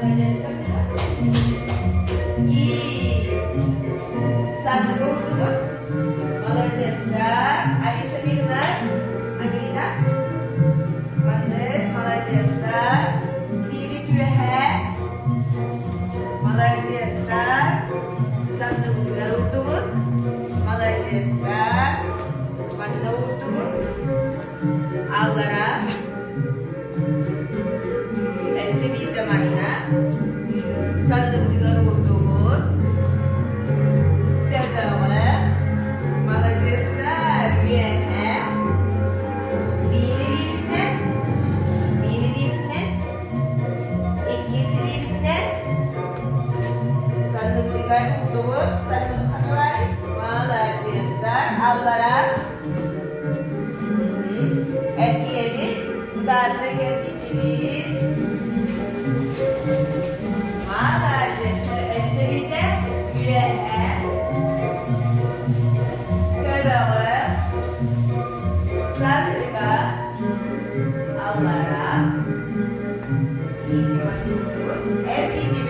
Маладьыастар. И санныга уурдугут. Маладьыастар. Ариша Милина. Ангелина. Маннык, маладьыастар. Биби түөһэ. Маладьыастар. Санныбытыгар уурдубут. Маладьыастар. Манна уурдубут. Аллара. Өссө биирдэ манна. Санныбытыгар уурдубут. Төбөҕө. Маладьыастар. Үөһэ. Биир илиибитинэн. Биир илиибитинэн. Иккис илиибитинэн. Санныбытыгар уурдубут. Санныбыт ханна Маладьыастар. Аллара. Эргийэбит, кытааннык эргийдибит. Маладьыастар, өссө биирдэ үөһэ, төбөҕө, санныга, аллара. Икки маннык уктубут. Эргийдибит.